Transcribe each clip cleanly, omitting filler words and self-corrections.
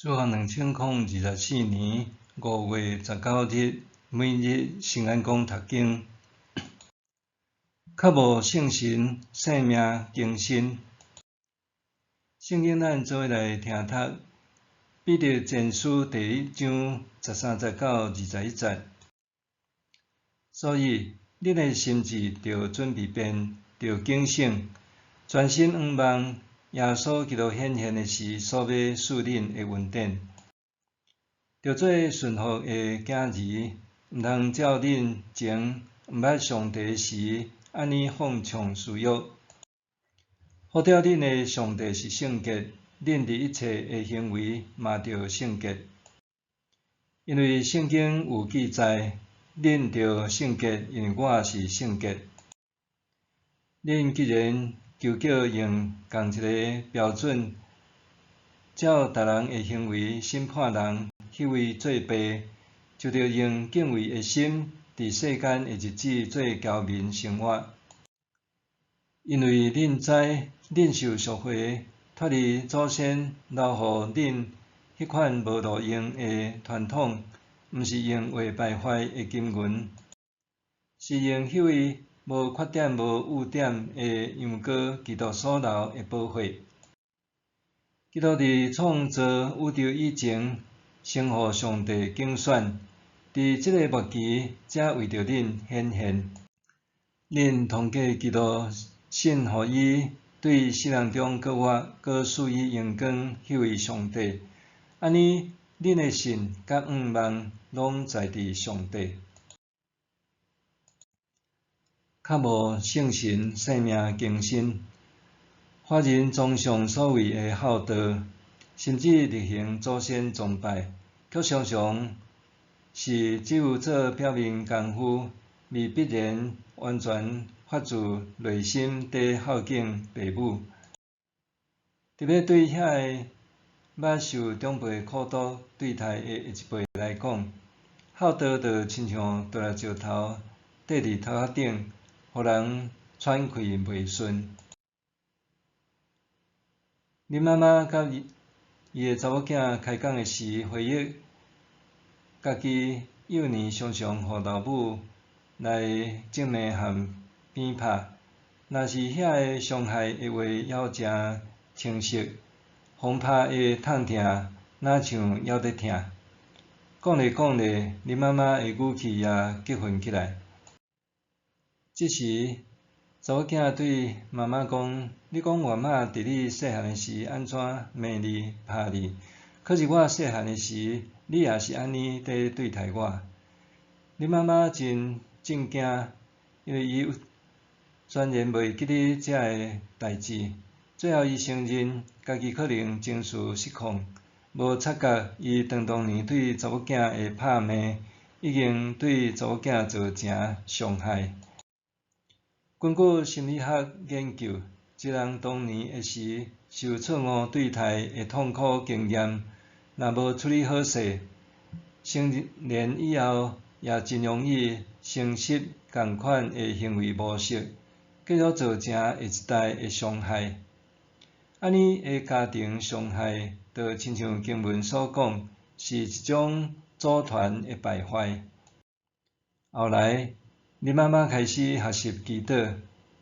主後2024年5月19日，每日聖安講讀經，較無聖神生命更新。聖經咱做伙來聽讀彼得前書第一章13節到21節。所以，恁的心志著準備變，著警醒，專心仰望耶穌基督顯現的時所欲賜恁的恩典。著做順服的囝兒，毋通照恁前毋捌上帝時按呢放縱私欲。呼召恁的上帝是聖潔，恁佇一切的行為嘛著聖潔。因為聖經有記載：恁著聖潔，因為我是聖潔。恁既然求叫用仝一個標準，照逐人的行為審判人，彼位做爸，就著用敬畏的心，佇世間的日子做僑民生活。因為恁知，恁受贖回，脫離祖先留予恁彼款無路用的傳統，毋是用會敗壞的金銀，是用彼位無缺點無污點的羊羔基督所流的寶血。基督佇創造宇宙以前，先予上帝揀選，佇這个末期才為著恁顯現。恁通過基督信予伊對死人中閣活、閣賜伊榮光彼位上帝，按呢，恁的信佮仰望攏在佇上帝。較無聖神生命更新，華人崇尚所謂的孝道，甚至流行祖先崇拜，卻常常是只有做表面功夫，未必然完全發自內心佇孝敬父母。特別對遐个捌受長輩苦毒對待的下一輩來講，孝道就親像蹛粒石頭綴佇頭殼頂，予人喘氣袂順。恁媽媽佮伊的查某囝開講的時，回憶家己幼年常常予老母來責罵和鞭拍，若是遐个傷害的話猶誠清晰，風拍的痛疼，若像猶咧疼。講咧講咧，恁媽媽的語氣也激憤起來。這時，查某囝對媽媽講：你講我媽佇你細漢的時按怎罵你、拍你，可是我細漢的時，你也是按呢佇對待我。恁媽媽真震驚，因為伊全然袂記得這个代誌。最後，伊承認家己可能情緒失控，無察覺伊當當年對查某囝的拍罵，已經對查某囝造成傷害。根據心理學研究，一人童年的時受錯誤對待的痛苦經驗，若無處理好勢，成年以後也真容易承襲仝款的行為模式，繼續造成下一代的傷害。按呢的家庭傷害，就親像經文所講，是一種組團的敗壞。後來，恁媽媽開始學習祈禱，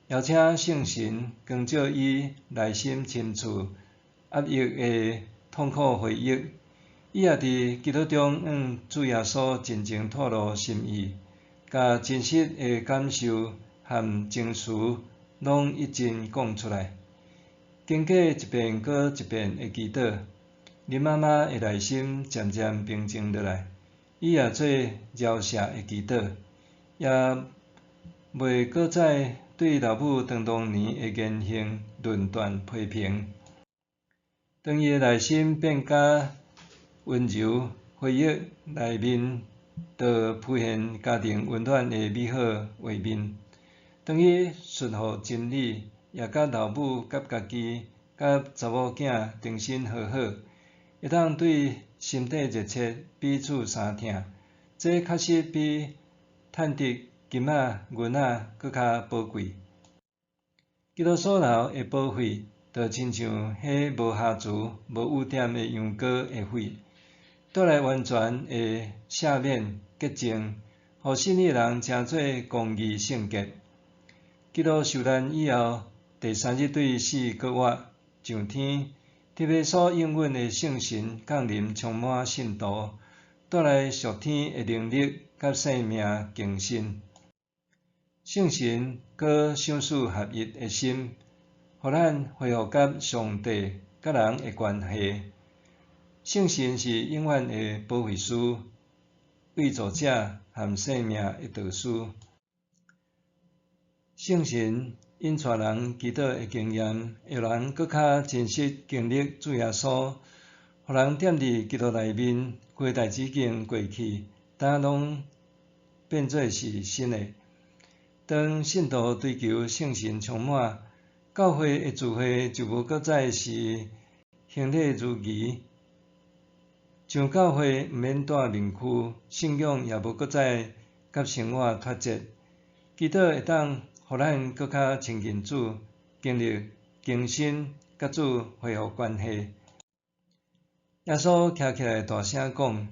邀請聖神光照伊內心深處壓抑的痛苦回憶。伊也佇祈禱中向主耶穌盡情吐露心意，共真實的感受和情緒攏一盡講出來。經過一遍閣一遍的祈禱，恁媽媽的內心漸漸平靜落來。伊也做饒赦的祈禱，也袂閣再對老母當當年的言行論斷批評。當伊的內心變較溫柔，回憶內面就浮現家庭溫暖的美好畫面。當伊順服真理，也佮老母、佮家己、佮查某囝重新和好，會當對心底熱切彼此相疼，這確實比趁得金仔銀仔閣較寶貴。基督所流的寶血，就親像彼無瑕疵、無污點的羊羔的血，帶來完全的赦免、潔淨，予信伊的人成做公義聖潔。基督受難以後，第三日對死閣活上天，特別所應允的聖神降臨，充滿信徒，帶來屬天的能力佮生命更新。聖神閣賞賜合一的心，予咱恢復佮上帝佮人的關係。聖神是永遠的保惠師、慰助者和生命的導師。聖神引帶人祈禱的經驗，會予人閣較真實經歷主耶穌，予人踮佇基督內面，舊代誌已經過去，呾攏變做是新的。當信徒追求聖神充滿，教會的聚會就無閣再是行禮如儀，像教會毋免戴面具，信仰也無閣再佮生活脫節。祈禱會當予咱閣較親近主，經歷更新，佮主恢復關係。耶穌徛起來大聲講：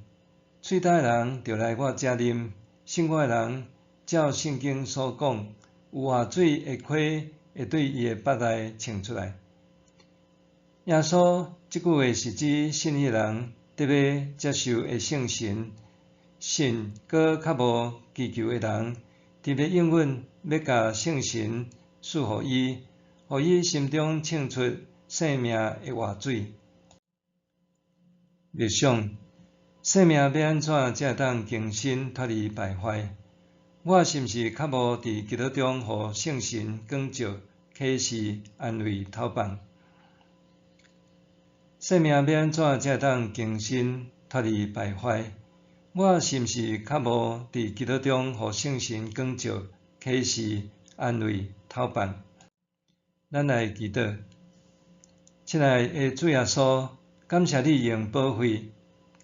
喙焦的人著來我遮啉，信我的人，照聖經所講，有活水的溪會對伊的腹內衝出來。耶穌這句話是指信伊的人得欲接受的聖神，信閣較無祈求的人，特別應允欲共聖神賜予伊，予伊心中衝出生命的活水。默想，生命欲按怎才會當更新脫離敗壞？我是毋是較無佇祈禱中予聖神光照、啟示、安慰、投放？生命欲按怎才會當更新脫離敗壞？我是毋是較無佇祈禱中予聖神光照、啟示、安慰、投放？咱來祈禱，親愛的主耶穌，感謝你用寶血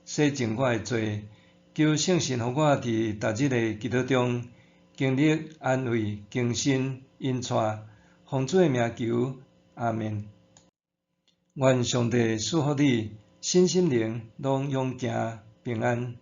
洗淨我的罪，求聖神予我佇逐日的祈禱中經歷安慰、更新、引帶，奉主的名求，阿們。願上帝賜福你，身心靈攏勇健平安。